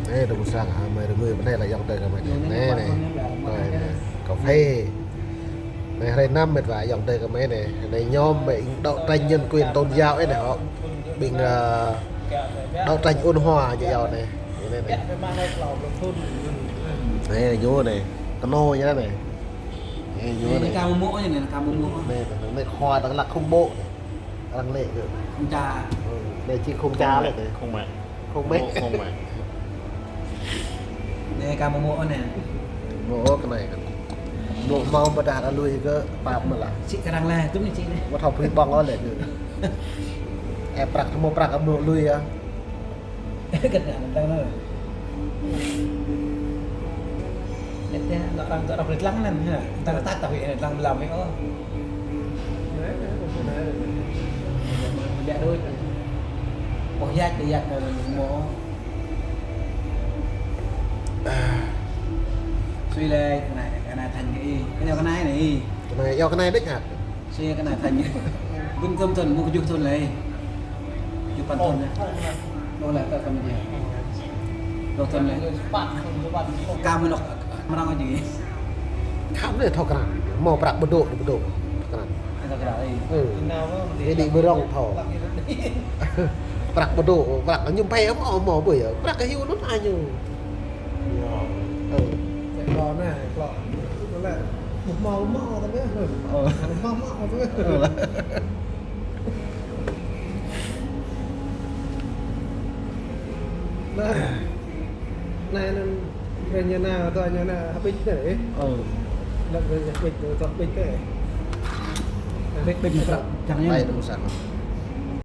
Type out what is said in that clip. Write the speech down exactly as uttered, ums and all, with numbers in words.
Anai, tơ̆ ƀuh sang, ah, mơi rơngơi, anai lĕ ayŏng adơi kơ mơi anai. Anai, anai. Anai, anai. Cà phê. Anai, hrơi năm mĕt wa, ayŏng adơi kơ mơi anai. Anai, ñu mơi đấu tranh nhân quyền tôn giáo anai hŏ. Ƀing, ơ, đấu tranh ôn hòa ñu yua anai. Anai, anai. Anai, ñu anai. Kơnô ñu anai. Anai, ñu anai. Anai, anai, anai, khua Đắk Lắk khủng bố. Arăng lĕ kơ. Khủng cha. Ơ, anai či khủng cha lĕ anai. Khủng mẹ. Khủng mẹ. Khủng, khủng mẹ. Anai kơ mơmŏ anai. Mơ̆ kơ anai kơ. Mơ̆ hmâo pơdah đa lui kơ pap mơ̆ lah. Sĭ kơ arăng lah, tŭm anai sĭ anai. Mơ̆ thâo pơrĭ ƀơ̆ng ôh lĕ kơ. Ơ, prăk hmâo prăk mơ̆ lui ah. Kơ anai anŭn tơ̆ng anŭn. Anŭn tơ̆, anŭn arăng tơ̆ arăng brơi lăng anŭn, ha. Tơ̆ng tăt tah wĭ, lăng mlam wĭ, ôh. Biă đôč. Ôh, yăt, yăt, mơ̆. Sui lĕ, kơ anai, kơ anai than kơ ih. Kơ anai, kơ anai anai. Kơ anai, yua kơ anai đôč hă? Sui kơ anai than. Ƀing tơm tơm, mơ̆ kơjuh thŭn lĕ. Kơjuh păn thŭn lĕ. Ƀu lĕ tơ kăm jĕ. Dua thŭn lĕ. Kơ mơnŏk, mơnŏk jĕ. Khăm anai thâo krăn. Hmâo prăk pơdŏ, pơdŏ. Krăn. Ai thâo krăn, ơ. Ơ. Anai đĭ ƀơi rŏng thâo. Prăk pơdŏ, prăk ñu pơhiăp hmâo, hmâo ƀơi yơh. Prăk kơ hyu anŭn ai ñu. Ơ. Klŏ anai, klŏ. Anŭn lĕ. Hmâo, hmâo tơ̆ mơ̆. Ơ. Hmâo, hmâo tơ̆ mơ̆. Ơ. Anai. Anai, anŭn, brơi ñu anai, tơ̆ ñu anai, hơpĭt anai. Ơ. Lăp brơi ñu hơpĭt, tơ̆ hơpĭt kơ. Hơpĭt, hơpĭt, hơpĭt, čang ñu. Anai, tơ̆ ƀuh sang.